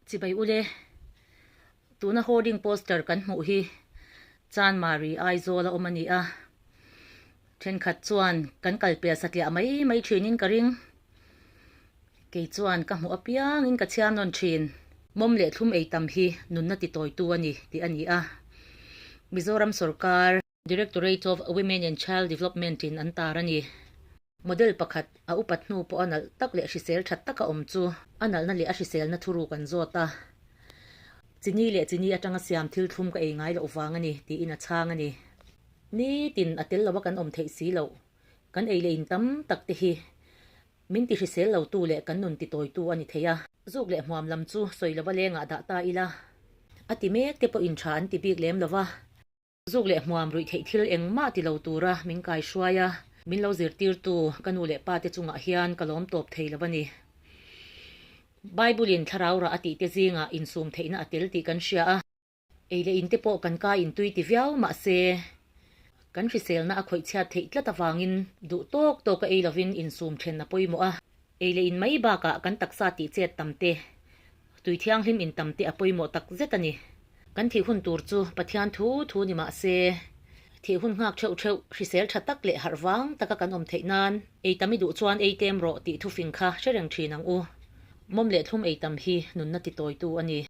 Chibai ule, tuna hoarding poster kan hmuh hi Chanmari Aizawl a awm a ni a, thenkhat chuan kan kal pel satliah mai mai thinin ka ring. Kei chuan ka hmuh apiangin ka chhiar nawn thin. Mawm leh thlum ei tam hi nunna titawitu a ni tih a ni a, Mizoram sorkar, Directorate of Women and Child Development in an tar a ni. Model pakhat a upat hnu pawh a nalh tak leh hrisel that taka awm chu a nalhna leh a hriselna thuruk an zawt a. Chini leh chini atanga siam thil thlum ka ei ngai loh vang a ni tiin a chhang a ni. Nitin a tel lova kan awm theih si loh, kan ei leh in tam tak te hi min ti hrisel lo tu leh kan nun ti tawitu a ni thei a. Zuk leh hmuam lam chu sawi lova lengah dah ta ila a ti mek te pawhin tha an ti bik lem lova. Zuk leh hmuam ruih theih thil engmah ti lo tura min kai hruai a, min lo zirtirtu ka nu leh pa te chungah hian ka lawm tawp thei lo a ni. Bible-in thlarau rah a tih te zingah insum theihna a tel tih kan hria a, ei leh in te pawh kan ka intui ti viau mah se, kan hriselna a khawih chhiat theih tlat avangin duh tawk tawka ei lovin insum then a pawimawh a, ei leh in mai bakah kan taksa tih chet tam te Tui thianghlim in tam te a pawimawh tak zet a ni. Kan thih hun tur chu Pathian thu thu ni mah se, thih hun nghak theuh theuh, hrisel tha tak leh harh vang taka kan awm theih nan, ei tam i duh chuan ei tlem rawh tih thufing kha hre reng thin ang u. Mawm leh thlum ei tam hi nunna titawitu a ni.